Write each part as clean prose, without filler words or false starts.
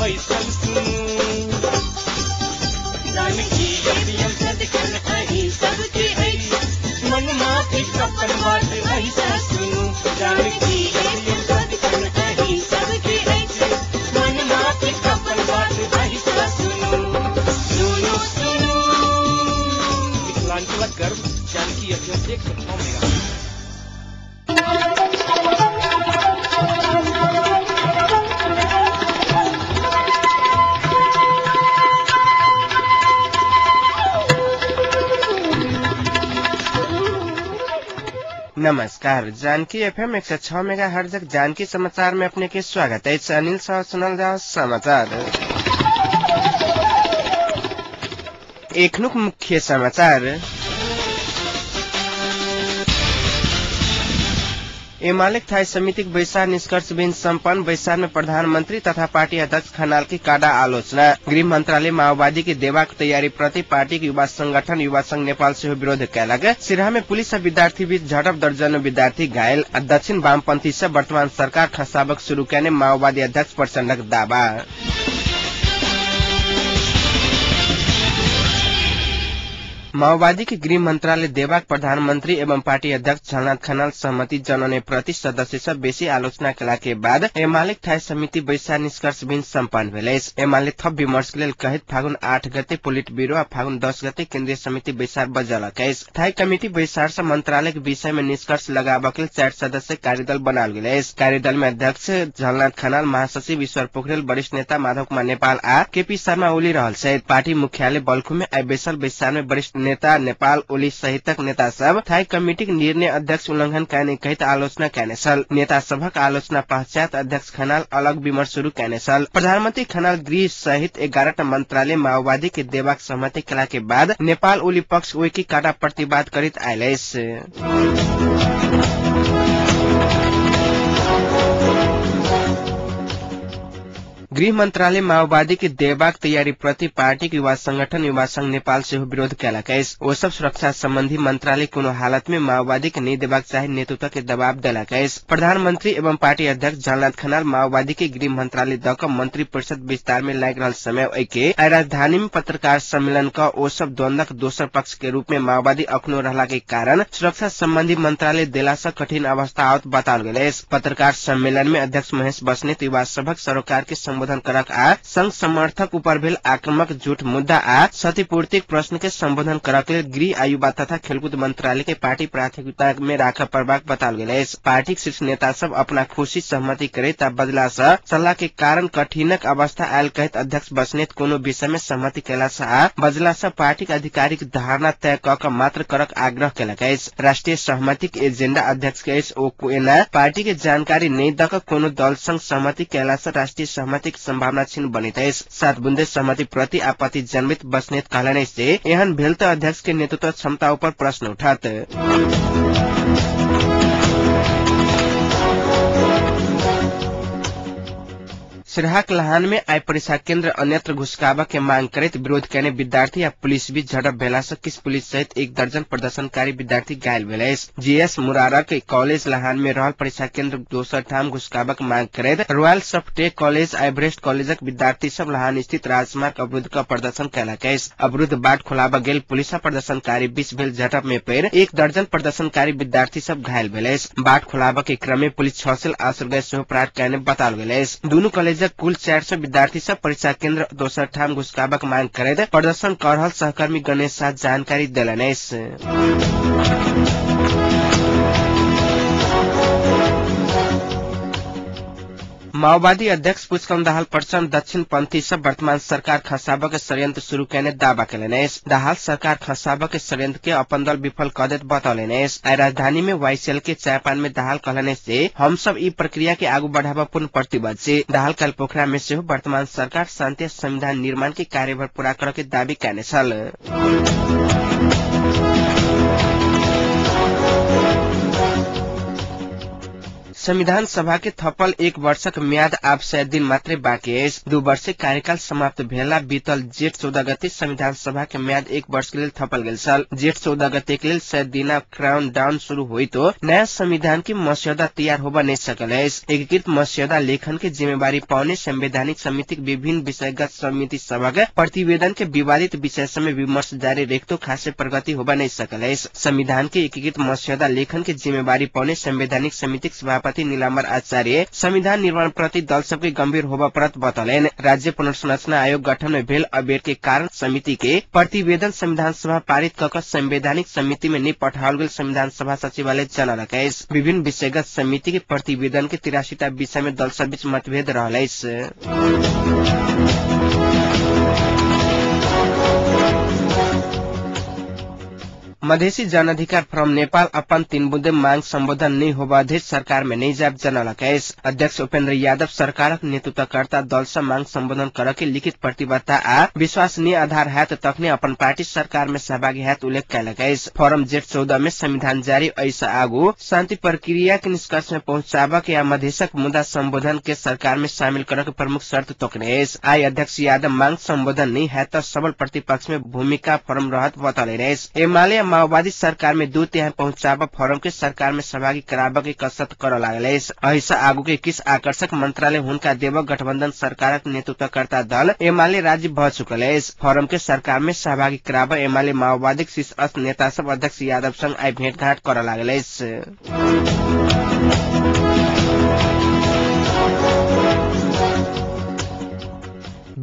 बैसल सुनू। जानकी एफएम सदिखन अहीं सबके अछि, मन माफिक अपन बात अहीं सुनू। जानकी एफएम सदिखन अहीं सबके अछि, मन माफिक अपन बात अहीं सुनू। सुनू सुनू मिथिलांचलक गर्व जानकी एफएम 106 मेगा। नमस्कार, जानकी एफएम 106 मेगा हर्जक जानकी समाचार में अपने के स्वागत है। अनिल साह सुनल जाओ समाचार। एखनुक मुख्य समाचार। एमाले स्थायी समितिक बैसार निष्कर्षविहीन सम्पन्न। बैसार में प्रधानमंत्री तथा पार्टी अध्यक्ष खनाल की काडा आलोचना। गृह मंत्रालय माओवादी के देवाक तैयारी प्रति पार्टी के युवा संगठन युवा संघ नेपाल सेहो विरोध कयलक। सिराहा में पुलिस आ विद्यार्थी बीच झड़प, दर्जनों विद्यार्थी घायल। आ दक्षिण वामपंथी से वर्तमान सरकार खसाबक शुरू कयने माओवादी अध्यक्ष प्रचण्डक दावा। माओवादी के गृह मंत्रालय देवाक प्रधानमंत्री एवं पार्टी अध्यक्ष झलनाथ खनाल सहमति जनौने प्रति सदस्य सब बेसी आलोचना केला के बाद एमाले स्थायी समिति बैसार निष्कर्षविहीन सम्पन्न भेल अछि। एमाले थप विमर्श के लेल कहैत फागुन 8 गते पोलिट ब्यूरो आ फागुन 10 गते केन्द्रीय समिति बैसार बजलक अछि। स्थायी कमिटी बैसार से मंत्रालय के विषय में निष्कर्ष लगाबक लेल 4 सदस्य कार्यदल बनाओल गेल अछि। कार्यदल में अध्यक्ष झलनाथ खनाल, महासचिव ईश्वर पोखरेल, वरिष्ठ नेता माधव कुमार नेपाल आ केपी शर्मा ओली रहल छथि। पार्टी मुख्यालय बल्खु में आइ बैसल बैसार में वरिष्ठ नेता नेपाल ओली सहितक नेता सब स्थायी कमिटीक निर्णय अध्यक्ष उल्लंघन कयने कहैत आलोचना कयने छल। नेता सभक आलोचना पश्चात अध्यक्ष खनाल अलग विमर्श शुरू कयने छल। प्रधानमंत्री खनाल गृह सहित 11 मंत्रालय माओवादी के देबाक सहमति केला के बाद नेपाल ओली पक्ष ओहि के काडा प्रतिवाद करैत आयल अछि। गृह मंत्रालय माओवादी के देबाक तैयारी प्रति पार्टी के युवा संगठन युवा संघ नेपाल सेहो विरोध कयलक अछि। ओ सब सुरक्षा संबंधी मंत्रालय कोनो हालत में माओवादी के नहि देबाक चाही नेतृत्व के दबाव देलक अछि। प्रधानमंत्री एवं पार्टी अध्यक्ष झलनाथ खनाल माओवादी के गृह मंत्रालय द क मंत्री परिषद विस्तार में लागि रहल समय ओहि के आइ राजधानी में पत्रकार सम्मेलन क ओ सब द्वंद्वक दोसर पक्ष के रूप में माओवादी अखनो रहला के कारण सुरक्षा संबंधी मंत्रालय देला से कठिन अवस्था आवत बताओल गेल अछि। पत्रकार सम्मेलन में अध्यक्ष महेश बस्नेत युवा सभक सरोकार के संबोधन करक आ संघ समर्थक ऊपर भेल आक्रामक झूठ मुद्दा आ क्षतिपूर्तिक प्रश्न के संबोधन करक लेल गृह आ युवा तथा खेलकूद मंत्रालय के पार्टी प्राथमिकता में राखऽ पड़बाक बताओल गेल अछि। पार्टीक शीर्ष नेता सब अपना खुशी सहमति करैत आ बदला से सल्लाह के कारण कठिनक अवस्था आयल कहैत अध्यक्ष बस्नेत कोनो विषय में सहमति कयला से आ बजला से पार्टीक आधिकारिक धारणा तय क के मात्र करक आग्रह केलक अछि। राष्ट्रीय सहमतिक एजेंडा अध्यक्ष के अछि ओ एना पार्टी के जानकारी नहि द क कोनो दल संग सहमति कयला से राष्ट्रीय सहमति संभावना क्षीण बनैत अछि। 7 बुंदे सहमति प्रति आपत्ति जनमित बस्नेत कहलनि से एहन भेल त अध्यक्ष के नेतृत्व क्षमता ऊपर प्रश्न उठत। सिराहाक लहान में आइ परीक्षा केन्द्र अन्यत्र घुसकाबऽ के मांग करैत विरोध कयने विद्यार्थी आ पुलिस बीच झड़प भेला से किछु पुलिस सहित 1 दर्जन प्रदर्शनकारी विद्यार्थी घायल भेल अछि। जीएस मुरारक कॉलेज लहान में रहल परीक्षा केन्द्र दोसर ठाम घुसकाबक मांग करैत रॉयल सॉफ्टेक कॉलेज एवरेस्ट कॉलेजक विद्यार्थी सब लहान स्थित राजमार्ग अवरुद्ध क प्रदर्शन कयलक अछि। अवरुद्ध बाट खोलाबऽ गेल पुलिस आ प्रदर्शनकारी बीच भेल झड़प में पड़ि 1 दर्जन प्रदर्शनकारी विद्यार्थी सब घायल भेल अछि। बाट खोलाबऽ के क्रम में पुलिस 6 सेल आंसू गैस सेहो प्रहार कयने बताओल गेल अछि। दुनू कॉलेज कुल 400 विद्यार्थी सब परीक्षा केन्द्र दोसर ठाम घुसकाबक मांग करैत प्रदर्शन कर रहल सहकर्मी गणेश साह जानकारी देलनि अछि। माओवादी अध्यक्ष पुष्पकमल दाहाल प्रचण्ड दक्षिणपंथी सब वर्तमान सरकार खसाबऽ के षड्यंत्र शुरू कयने दावा केलनि अछि। दाहाल सरकार खसाबऽ के षड्यंत्र के अपन दल विफल क देत बतौलनि अछि। आइ राजधानी में वाईसेल के चायपान में दाहाल कहलनि से हम सब ई प्रक्रिया के आगू बढ़ाबऽ पूर्ण प्रतिबद्ध छी। दाहाल काल्हि पोखरा में सेहो वर्तमान सरकार शान्ति संविधान निर्माण के कार्यभार पूरा करऽ के दावी कयने छल। संविधान सभा के थपल 1 वर्षक म्याद आब 100 दिन मात्रै बाँकी अछि। 2 वर्ष कार्यकाल समाप्त भेला बीतल जेठ 14 गते संविधान सभा के म्याद 1 वर्ष के लेल थपल गेल छल। जेठ 14 गते के लेल 100 दिना क्राउन डाउन शुरू होइतो नयाँ संविधान के मस्यौदा तैयार होब नै सकल अछि। एकीकृत मस्यौदा लेखन के जिम्मेवारी पाउने संवैधानिक समिति विभिन्न विषयगत समिति सभक प्रतिवेदन के विवादित विषय समेत विमर्श जारी राख्तो खासै प्रगति होब नै सकल अछि। संविधान के एकीकृत मस्यौदा लेखन के जिम्मेवारी पाउने संवैधानिक समितिक सभापति नीलाम्बर आचार्य संविधान निर्माण प्रति दल सबके गंभीर होब परत बतौलनि। राज्य पुनर्संरचना आयोग गठन में भेल अबेर के कारण समिति के प्रतिवेदन संविधान सभा पारित कऽ संवैधानिक समिति में नै पठाओल गेल संविधान सभा सचिवालय जनौलक अछि। विभिन्न विषयगत समिति के प्रतिवेदन के 83टा विषय में दल सब बीच मतभेद रहल अछि। मधेसी जनअधिकार फोरम नेपाल अपन 3 बुँदे मांग सम्बोधन नै होबाधरि सरकार में नै जाब जनौलक अछि। अध्यक्ष उपेन्द्र यादव सरकारक नेतृत्वकर्ता दल सँ मांग सम्बोधन कर के लिखित प्रतिबद्धता आ विश्वसनीय आधार हैत तखने अपन पार्टी सरकार में सहभागी हैत उल्लेख कयलक अछि। फोरम जेठ 14 में संविधान जारी ऐसा आगू शान्ति प्रक्रिया के निष्कर्ष में पहुंचाबक या मधेसक मुद्दा सम्बोधन के सरकार में शामिल करक प्रमुख शर्त तोकने अछि। आई अध्यक्ष यादव मांग सम्बोधन नै हैत त सबल प्रतिपक्ष में भूमिका फोरम रहत बतौलनि अछि। एमाले माओवादी सरकार में 2/3 पहुंचाब फोरम के सरकार में सहभागी कराब के कसरत कर लागल अछि। एहिसँ आगू के किछ आकर्षक मंत्रालय हुनका देब गठबंधन सरकारक नेतृत्वकर्ता दल एमाले राजी भ चुकल अछि। फोरम के सरकार में सहभागी कराब एमाले माओवादी शीर्ष नेता सब अध्यक्ष यादव संग आई भेंटघाट कर लागल अछि।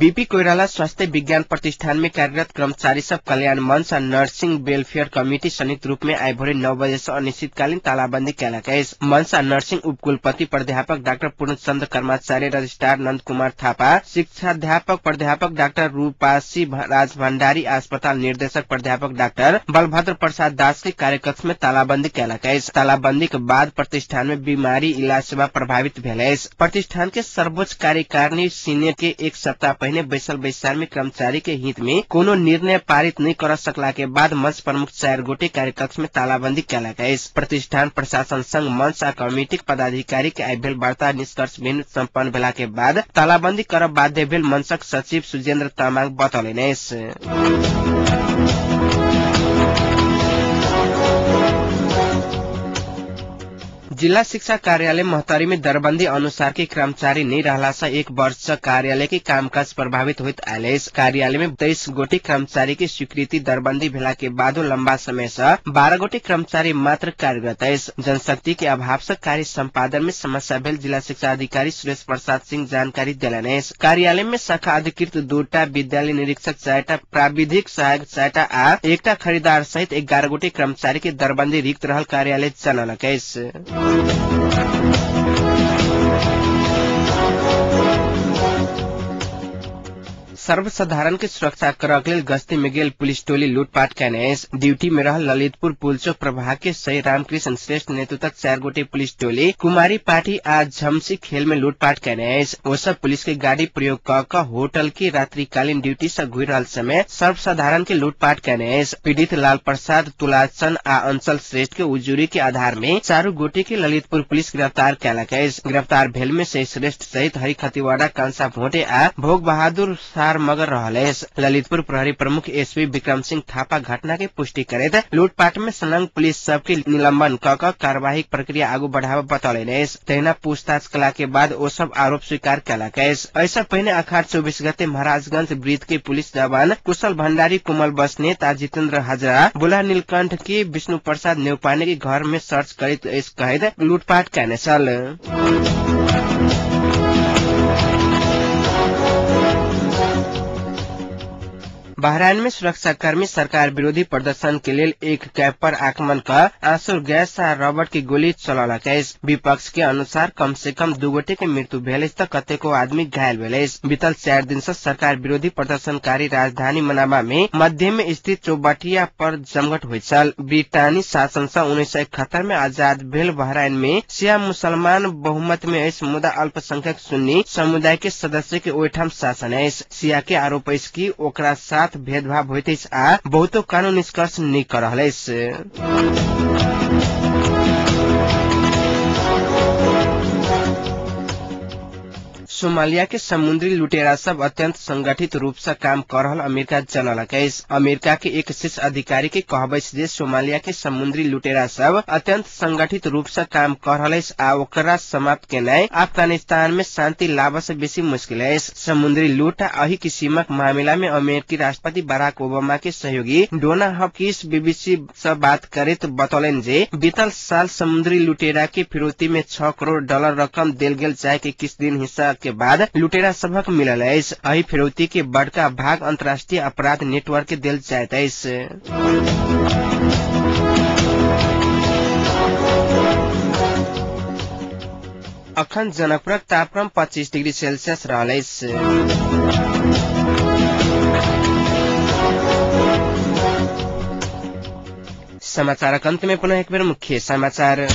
बीपी कोइराला स्वास्थ्य विज्ञान प्रतिष्ठान में कार्यरत कर्मचारी सब कल्याण मंच आ नर्सिंग वेलफेयर कमिटी संयुक्त रूप में आइ भोरे 9 बजे से अनिश्चितकालीन तालाबंदी कयलक अछि। मंच आ नर्सिंग उपकुलपति प्राध्यापक डाक्टर पूर्णचन्द्र कर्माचार्य, रजिस्ट्रार नन्द कुमार थापा, शिक्षाध्यापक प्राध्यापक डाक्टर रूपासी राज भण्डारी, अस्पताल निर्देशक प्राध्यापक डाक्टर बलभद्र प्रसाद दास के कार्यकक्ष में तालाबंदी कयलक अछि। तालाबंदी के बाद प्रतिष्ठान में बीमारी इलाज सेवा प्रभावित भेल अछि। प्रतिष्ठान के सर्वोच्च कार्यकारिणी सीनेट के 1 सप्ताह पहिने बैसल बैसार में कर्मचारी के हित में कोनो निर्णय पारित नहीं कर सकला के बाद मंच प्रमुख 4 गोटे कार्यकक्ष में तालाबंदी कयलक अछि। प्रतिष्ठान प्रशासन संग मंच आ कमिटीक पदाधिकारी के आइ भेल वार्ता निष्कर्ष विहीन सम्पन्न भेला के बाद तालाबंदी करब बाध्य भेल मंचक सचिव सुजेन्द्र तामाङ बतौलनि अछि। जिल्ला शिक्षा कार्यालय महोत्तरी में दरबन्दी अनुसार के कर्मचारी नै रहला से 1 वर्ष कार्यालय के कामकाज प्रभावित होइत आयल अछि। कार्यालय में 23 गोटे कर्मचारी के स्वीकृति दरबन्दी भेला के बादो लम्बा समय से 12 गोटे कर्मचारी मात्र कार्यरत अछि। जनशक्ति के अभाव से कार्य सम्पादन में समस्या भेल जिला शिक्षा अधिकारी सुरेश प्रसाद सिंह जानकारी देलनि अछि। कार्यालय में शाखा अधिकृत 2टा विद्यालय निरीक्षक, 4टा प्राविधिक सहायक, 4टा आ 1टा खरीदार सहित 11 गोटे कर्मचारी के दरबन्दी रिक्त रहल कार्यालय जनौलक अछि। सर्वसाधारण के सुरक्षा करक लेल गश्ती में गेल पुलिस टोली लूटपाट कयने अछि। ड्यूटी में रहल ललितपुर पुलचोक प्रभाग के सही रामकृष्ण श्रेष्ठ नेतृत्वक 4 गोटे पुलिस टोली कुमारी पार्टी आ झमसी खेल में लूटपाट कयने अछि। ओ सब पुलिस के गाड़ी प्रयोग क क होटल के रात्रिकालीन ड्यूटी से घुरि रहल समय सर्वसाधारण के लूटपाट कयने अछि। पीड़ित लाल प्रसाद तुलाचन आ अंचल श्रेष्ठ के उजुरी के आधार में 4 गोटे के ललितपुर पुलिस गिरफ्तार कयलक अछि। गिरफ्तार भेल में सही श्रेष्ठ सहित हरि खतिवाड़ा, कांसा भोटे आ भोग बहादुर सार मगर रहल अछि। ललितपुर प्रहरी प्रमुख एसपी विक्रम सिंह थापा घटना के पुष्टि करैत लूटपाट में संलग्न पुलिस सबके निलंबन क क कार्यवाही प्रक्रिया आगू बढ़ावा बतौलनि अछि। तहिना पूछताछ कला के बाद ओ सब आरोप स्वीकार कयलक अछि। एहिसँ पहिने अखाड़ 24 गते महाराजगंज वृत्त के पुलिस जवान कुशल भण्डारी, कोमल बस्नेत आ जितेन्द्र हजरा बुला नीलकंठ के विष्णु प्रसाद नेउपाने के घर में सर्च करैत अछि कहैत लूटपाट कयने छल। बहराइन में सुरक्षाकर्मी सरकार विरोधी प्रदर्शन के लेल एक कैब पर आक्रमण क आंसू गैस आ रबड़ की गोली चलौलक अछि। विपक्ष के अनुसार कम से कम 2 गोटे के मृत्यु भेल अछि त कतेको आदमी घायल भेल अछि। बीतल 4 दिन से सरकार विरोधी प्रदर्शनकारी राजधानी मनामा में मध्य में स्थित चौबटिया पर जमघट होइत छल। ब्रिटानी शासन से 1971 में आजाद भेल बहराइन में शिया मुसलमान बहुमत में अछि, मुदा अल्पसंख्यक सुन्नी समुदाय के सदस्य के ओहिठाम शासन अछि। शिया के आरोप अछि कि ओकरा साथ भेदभाव होइत अछि आ बहुतो कानून निष्कर्ष नहि क रहल अछि। सोमालिया के समुद्री लुटेरा सब अत्यंत संगठित रूप से काम कर रहल अमेरिका जनलक अछि। अमेरिका के एक शीर्ष अधिकारी के कहब अछि जे सोमालिया के समुद्री लुटेरा सब अत्यंत संगठित रूप से काम कर रहल अछि आ ओकरा समाप्त केनाइ अफगानिस्तान में शांति लाबऽ से बेसी मुश्किल अछि। समुद्री लूट आ एहि किसिमक मामिला में अमेरिकी राष्ट्रपति बराक ओबामा के सहयोगी डोना हॉकिंस बीबीसी से बात करैत बतौलनि जे बीतल साल समुद्री लुटेरा के फिरौती में $6 करोड़ रकम देल गेल चाहे के किछ दिन हिस्सा के बाद लुटेरा सबक मिलल अछि। एहि फिरौती के बड़का भाग अंतर्राष्ट्रीय अपराध नेटवर्क के देल जाइत अछि। अखन जनकपुरक तापक्रम 25 डिग्री सेल्सियस रहल अछि। समाचारक अंत में पुनः एक बेर मुख्य समाचार।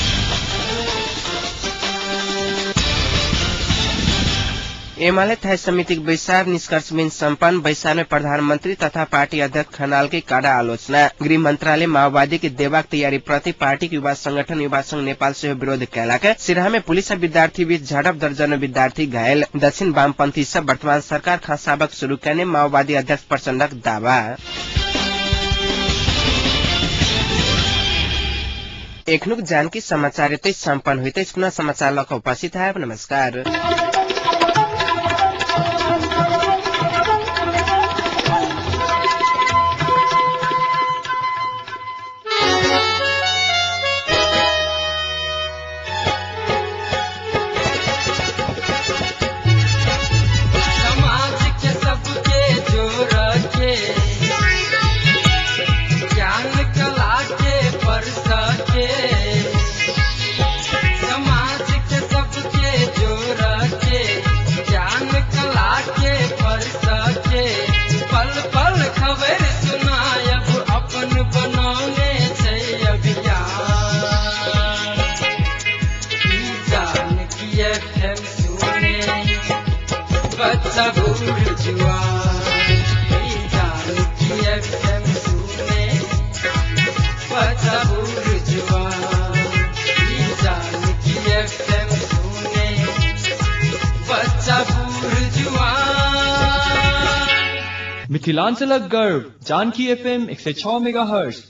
एमाले स्थायी समितिक बैसार निष्कर्षविहीन सम्पन्न। बैसार में प्रधानमंत्री तथा पार्टी अध्यक्ष खनाल के कड़ा आलोचना। गृह मंत्रालय माओवादी के देबाक तैयारी प्रति पार्टी के युवा संगठन युवा संघ नेपाल सेहो विरोध कयलक। सिराहा में पुलिस आ विद्यार्थी बीच झड़प, दर्जनों विद्यार्थी घायल। दक्षिण वामपंथी सब वर्तमान सरकार खसाबक शुरू कयने माओवादी अध्यक्ष प्रचण्डक दावा। एखनुक जानकी समाचार एतै सम्पन्न होइत अछि। पुनः समाचार लऽ कऽ उपस्थित हैब। नमस्कार। समाज के सबके जोड़ के ज्ञान कला के परसा के, समाज के सबके जोड़ के ज्ञान कला के परसा के, पल पल खबर सुनायब अपन बनौने छै अभियान। ई जानकी एफएम सुने बच्चा बूढ़ जुआन, ई जानकी एफएम सुने बच्चा बूढ़ जुआन, ई जानकी एफएम सुने बच्चा बूढ़ जुआन। मिथिलांचलक गर्व जानकी एफएम 106 मेगाहर्ट्ज।